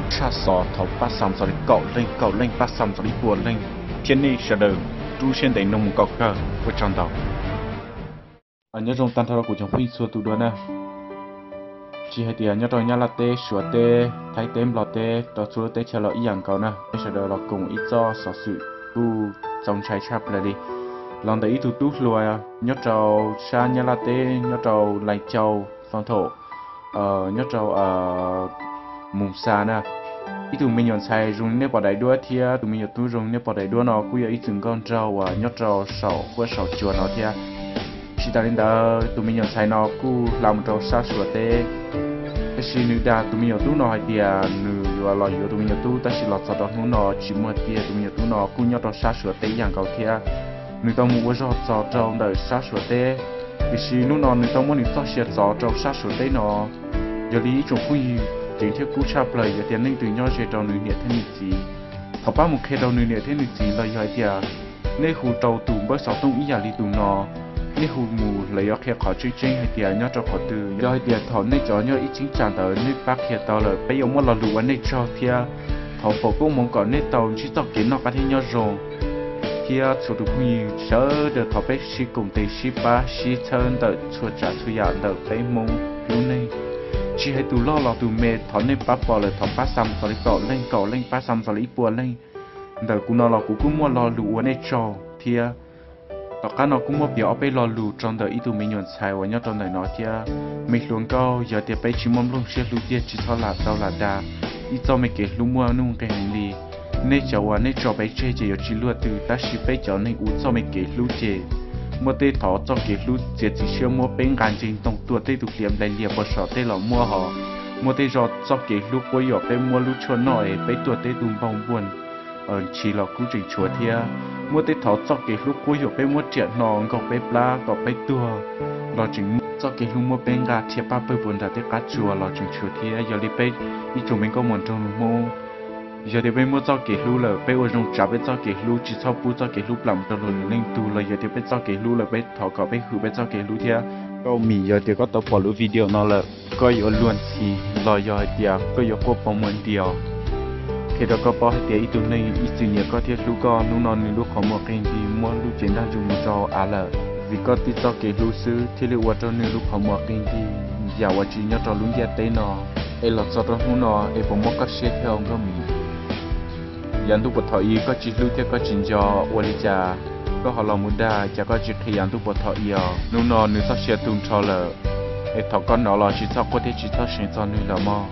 tshaj xov thov pab xa mus txog li kaum leej, kaum leej pab xa mus txog li ib puas leej, thiab nej sawv daws rub siab ntev mloog mus kom kawg. Ua tsaug ntau. Nyob zoo tag nrho rau kuv cov phooj ywg txhua tus dua na. Tsis hais tias nyob rau Nyab Laj teb, Suav teb, Thaib teb, Nplog teb, rau txhua lub teb chaws los ib yam nkaus na, nej sawv daws los koom ib txoj xov xwm kuj txaus ntshai tshaj plaws li. Los ntawm ib tug tub hluas nyob rau sab Nyab Laj teb, nyob rau Lais Cau, Fos Thaum, nyob rau Mus Xa na. Ib tug me nyuam ntxhais zoo li nej pom daim duab thiab tus me nyuam tub zoo li nej pom daim duab no kuj yog ib txwm nkauj nraug uas nyob rau saum huab saum cua no thiab. Tsis tas li ntawd, tus me nyuam ntxhais no kuj hla mus rau sab Suav teb, tiam sis nws dag tus me nyuam tub no hais tias nws yuav los yuav tus me nyuam tub, tab sis los txog rau hnub no tsis muaj tiag. Tus me nyuam tub no kuj nyob rau sab Suav teb ib yam nkaus thiab. Nws tau mus ua zog txog rau ntawm sab Suav teb, tiam sis hnub no nws tau muab nws txoj sia txov rau sab Suav teb no. Yog li ib tsoom phooj ywg, ceev thiab kub tshaj plaws, yog tias leej twg nyob ze rau nws niam thiab nws txiv, thov pab mus qhia rau nws niam thiab nws txiv los yog hais tias nej hu rau tus npawb xov tooj ib yam li tus no, nej hu mus lawv yuav qhia qhov tseeb tseeb hais tias nyob rau qhov twg. Yog hais tias thaum nej cov nyob ib cheeb tsam ntawd nej pab qhia tau lawm, peb yuav muab lo lus ua nej tsaug thiab thov foom koob hmoov kom nej tau ntsib txoj kev noj qab thiab nyob zoo, thiab txhua tus phooj ywg sawv daws thov peb sib koom tes sib pab sib txhawb ntawm txhua tsav txhua yam ntawm peb Hmoob lub neej. Tsis hais tus loj los tus me, thov nej pab pom lawm thov pab xa mus txog li kaum leej, kaum leej pab xa mus txog li ib puas leej. Ntawm kuv no los kuv kuj muaj lo lus ua nej tsaug thiab. Tom qab no kuj muab piav ob peb lo lus rau ntawm ib tug me nyuam ntxhais uas nyob rau ntawm no thiab. Me hluas nkauj, yog tias peb tsis muaj nplooj siab hlub tiag tsis txhob lam tau lam dag. Ib txoj me kev hlub muaj nuj nqis heev li. Nej cov uas nej tso peb tseg ces yuav tsis luaj twg, tab sis peb cov neeg ua txoj me kev hlub ces muaj tej thaum txoj kev hlub txiav txim siab muab peb nqa nce ntoo tuaj, tej tus hliav nplaig lias puas saum tej los muaj hos. Muaj tej zaug txoj kev hlub quab yuam peb muab lub tshuaj noj es peb tuag, tej tus npau npuas ntshis los kuj tseem tshuav thiab. Muaj tej thaum txoj kev hlub quab yuam peb muab riam hno nkaug peb plab kom peb tuag los tseem muaj. Txoj kev hlub muab peb nqa rhiab paj pawg puas nram tej qab tsua los tseem tshuav thiab. Yog li peb ib tsoom me nkauj muam nraug nus Hmoob, yog tias peb muaj txoj kev hlub lawm, peb ua zoo tsav peb txoj kev hlub, tsis txhob pub txoj kev hlub plam mus rau luag lwm leej tug. Los yog tias peb txoj kev hlub lawm, peb thov kom peb hwm peb txoj kev hlub thiab. Nkauj Mim, yog tias koj tau pom lub video no lawm, koj yuav luag ntxhi los yog hais tias koj yuav quaj poob muag nti os, qhia rau koj paub hais tias ib tug neeg ib txwm nyiam koj thiab hlub koj, hnub no nws lub qhov muag qi nti muab lub cev ntaj ntsug mus rau av lawm. Vim koj tib txoj kev hlub xwb thiaj li ua rau nws lub qhov muag qi nti yam uas tsis nyob rau lub ntiaj teb no. Es los txog rau hnub no es puas mob koj siab thiab Nkauj Mim? Yav ntuj puas thaum ub koj tsis hlub thiab koj tsis nco, ua li cas koj ho los mus dag, cas koj tsis qhia yav ntuj puas thaum ub os? Hnub no nws txoj sia tu nrho lawm, es thaum koj hnov los tsis txhob quaj thiab tsis txhob seev txog nws lawm mog.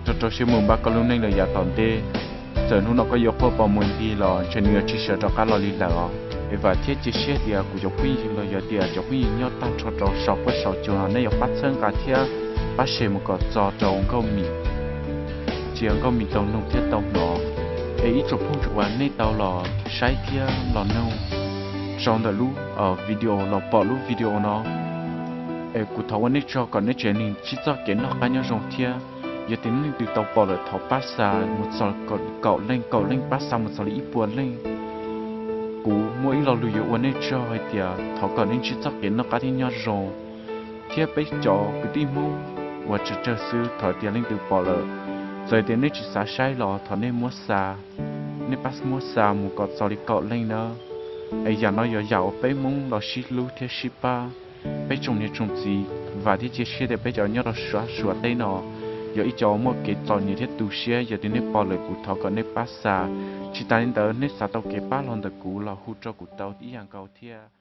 Rau rau siab mus npaj koj lub neej lawm yav tom ntej. Txawm hnub no koj yuav quaj poob muag nti los ntshe nws yuav tsis sawv rov qab los li lawm os. Es vam thiab cia siab tias kuv cov phooj ywg los yog tias cov phooj ywg nyob tag nrho rau saum huab saum cua no nej yuav pab txhawb nqa thiab pab share mus kom txog rau Nkauj Mim, cia Nkauj Mim tau noog thiab tau hnov. Es ib tsoom phooj ywg uas nej tau los saib thiab los noog rau ntawm lub video, los pom lub video no, es kuv thov ua nej tsaug kom nej tsev neeg ntsib txoj kev noj qab nyob zoo thiab. Yog tias nej leej twg tau pom lawm thov pab xa mus txog kaum leej, kaum leej pab xa mus txog li ib puas leej. Kuv muaj ib lo lus yuav ua nej tsaug hais tias thov kom nej ntsib txoj kev noj qab thiab nyob zoo, thiab peb cov kwv tij Hmoob uas tsawg tsawg xwb thov tias leej twg pom lawm, txawm tias nej tsis xav saib los thov nej muab xa, nej pab muab xa mus kom txog li kaum leej na. Es yam no yog yam uas peb Hmoob los sib hlub thiab sib pab. Peb tsoom niam tsoom txiv, vam thiab cia siab tias peb cov nyob rau sab Suav teb no yog ib co muaj kev txom nyem thiab tu siab. Yog tias nej pom lawm kuv thov kom nej pab xa. Tsis tas li ntawd nej xav tau kev pab los ntawm kuv los hu rau kuv tau ib yam nkaus thiab.